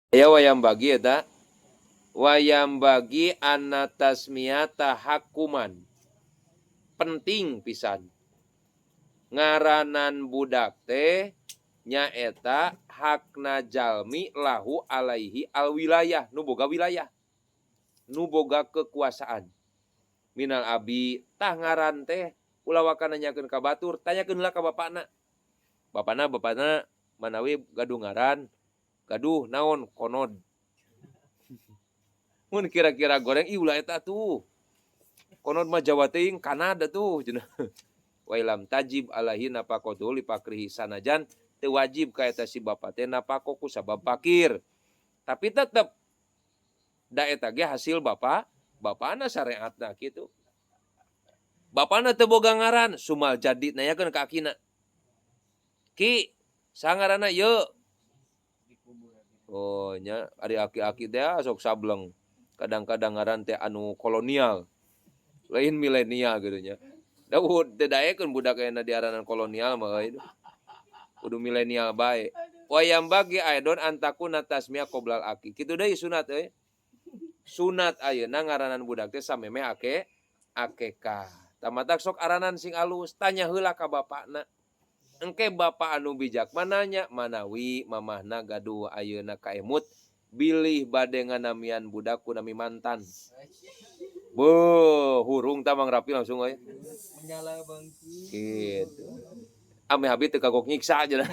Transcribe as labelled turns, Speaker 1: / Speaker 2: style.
Speaker 1: Aya وينبغي eta وينبغي أن التسمية تحكما. Penting pisan. Ngaranan budak teh nyaeta hakna jalmi له عليه الولاية, nu boga wilayah. Nu boga kekuasaan. من الأب tah ngaran teh ulah waka nanyakeun ka batur, tanyakeun heula ka bapakna. Bapakna, bapakna manawi gaduh ngaran, gaduh naon konod. Mun kira-kira goreng, ih, ulah eta tuh. Konod mah Jawa teuing, Kanada tuh cenah. وإن لم تجب عليه نفقته لفقره, sanajan teu wajib ka eta si bapa teh napako ku sabab fakir. Tapi tetep da eta ge hasil bapana, syariatna kitu. Bapana teu boga ngaran, ثم الجد, nanyakeun ka akina. Ki, saha ngaranna ieu? Oh nya, ari aki-aki teh sok sableng. Kadang-kadang ngaran teh anu kolonial. Lain milenial gitu nya. Da teu daekeun budak ayeuna diaranan kolonial mah euy. Kudu milenial bae. وينبغي أيضا أن تكون التسمية قبل العقيقة. Kitu deui sunat euy. Sunat ayeuna ngaranan budak teh samemeh akekah. Tah, matak sok aranan sing alus, tanya heula ka bapakna. Engke bapak anu bijak mananya manawi mamahna gaduh ayeuna kaemut bilih bade nganamian budak ku nami mantan. Beuh, hurung tah Mang Rapi langsung euy.
Speaker 2: Menyala bangku.
Speaker 1: Gitu. Ameh abi teu kagok nyiksa aja.